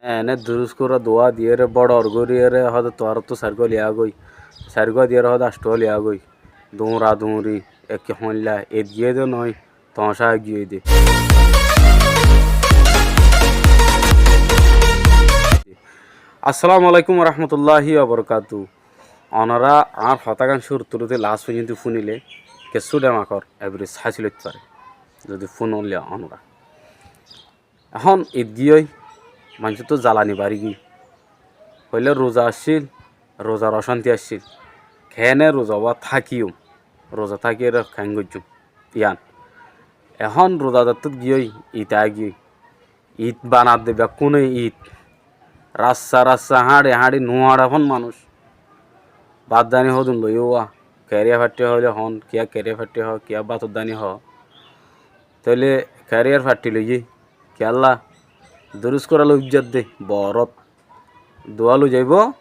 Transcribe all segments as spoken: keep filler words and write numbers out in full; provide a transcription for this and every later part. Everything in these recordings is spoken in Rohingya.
Ene durus gorá duwa diyére, bóçor goríyeré, hóde tuáñrattú sairgúa liyá goi. Sairgúa diyére hóde añcthúa liyá goi. Duñra duñri, ekki hoóñilla, Id giyé dé noói, toóñcá giyé dé. Assalamu alaikum warahmatulláhi wabarakátuhu. Onorá añár hotágan cúrur tulóti last foijjonto fúnile, kessú dhemakor average hásil óit fare, zodi fúnolla onorá. Ehón Id giyói, maincóttu zalani bari giyói. Foóila ruza accíl, ruzar ocánti accíl. Keéne ruza ówa tákiyum, ruza tákiyeré keén goijjúm, yían. Ehón ruzadattút giyói, Id aái giyói. Id banadde bekkúne Id. Rasta rasta háñçi háñçi nuáñçe fán manúic. Bát dani hodún loiyé uwá. Keriya fatti hoóile hoón, kiyá keriya fatti hoó, kiyá bátor dani hoó. Tóile keriyar fatti loiyé. Kiyólla? Durus gorá loi uijjádde, boórót. Duwa loi zaibóu,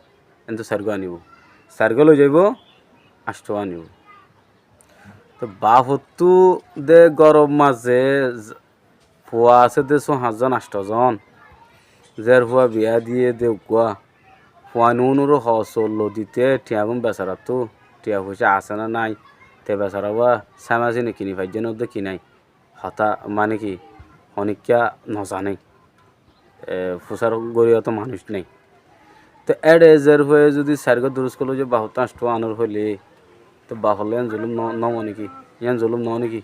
entú sairgúa anibóu. Sairgúa loi zaibóu, añcthúa anibóu. Tóu bafottú dé góror mazé z-, fua asé dé só hañtzon añcthozon. Zérfua biyá diyé dé uggúa. Fuain únoré hoos lodité thiañgún besarattú, thiañ foicá asé né nái, te besaragúa sámasine kini faijjé né dé ki nái. Hotá mane ki, honíkka nozané. E, fusár goríyató manúic nái. Te éçe zérfuaye zudi sairgúa durus gorá loi zai bafottú añcthúa anór hoilé, te bafolla yían zulúm no, noó né ki? Yían zulúm noó né ki?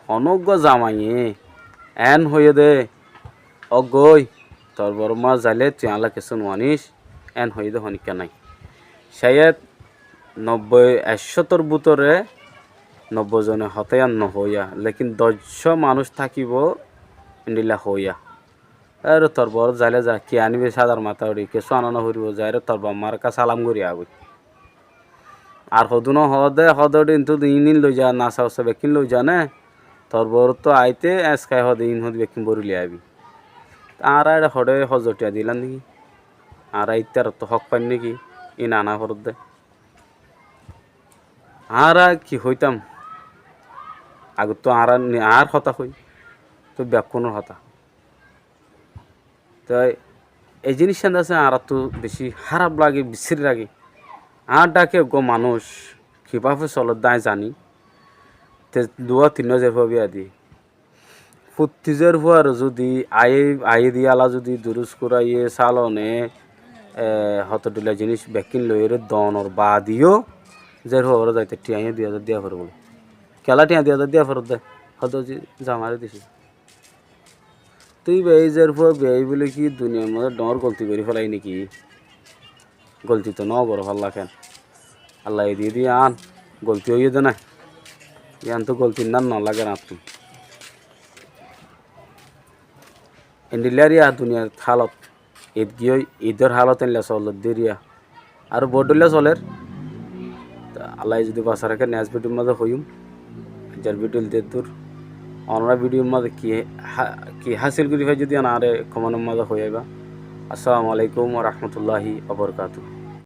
Honóggua zamaiye eén hoiyé dé, "Óggoi, tor bormá zailé tui añálla kessú nuaníc," eén hoiyé dé honíkka nái. Cáiyed nobboi, ekcótor bútore nobboi zone hotá yían nohoóiya, lékin doccó manúic tákibou endilla hoóiya. Ére tor boórót zailé za, ki aníbi sádar matá uçí, kessú aná noforibóu, zairé tor bafmár ekká sálam gorí agói. Ar hodúne hoóde, hoóde uçí intú iín iín loiza, nasa ussa bekkín loiza né, tor boóróttu aité eskai hoóde iín hoóde bekkín bóri loi aibí. Añára eçé hoçé hozor thiañ dilám néki? Añára ítarottú hók faim néki? Iín aná foredde. Añára ki hoitám? Agottú añára ni-, añár hotá hoi, tóu bekkúnor hotá. Toi ei jiníccán asé añáráttu bicí háraf lage, bicí rage. Añár dháke eggúa manúic kibáfe solédde aññí zaní. Te duwá tinnúa zérfua biyá diyé. Fottí zérfuaré zudi aiyé, aiyé diyé ala zudi durus goráiye, sálone, e, hotodila jiníc bekkín loiyóre doonor baade yó zérfuaré zaite thiañ yó dui házar diya foribóu. Kiyólla thiañ dui házar diya foredde? Hoóde zi, zamairé dicí. Te íba ei zérfua biyai bóle ki duniyair mazé dhoóñr golti gorí félai néki? Golti toó nógoré fálla keén? Allaye diyé dé yían golti óiye dé né? Yíantu golti nán noláger añáttu. Endilla eriya duniyair hálot, Id giyói, Idor hálot endilla soledde eriya. Aró boóut dhoilla soler. Te Allaye zudi basai raké, next video mazé hoiyúm. Aijjar video ítara dúr. Onorá video mazé ki há-, ki hásil gorí faijjó dé yían añáre comment mazé hoi aibá. Assalamu alaikum warahmatulláhi wabarakátuhu.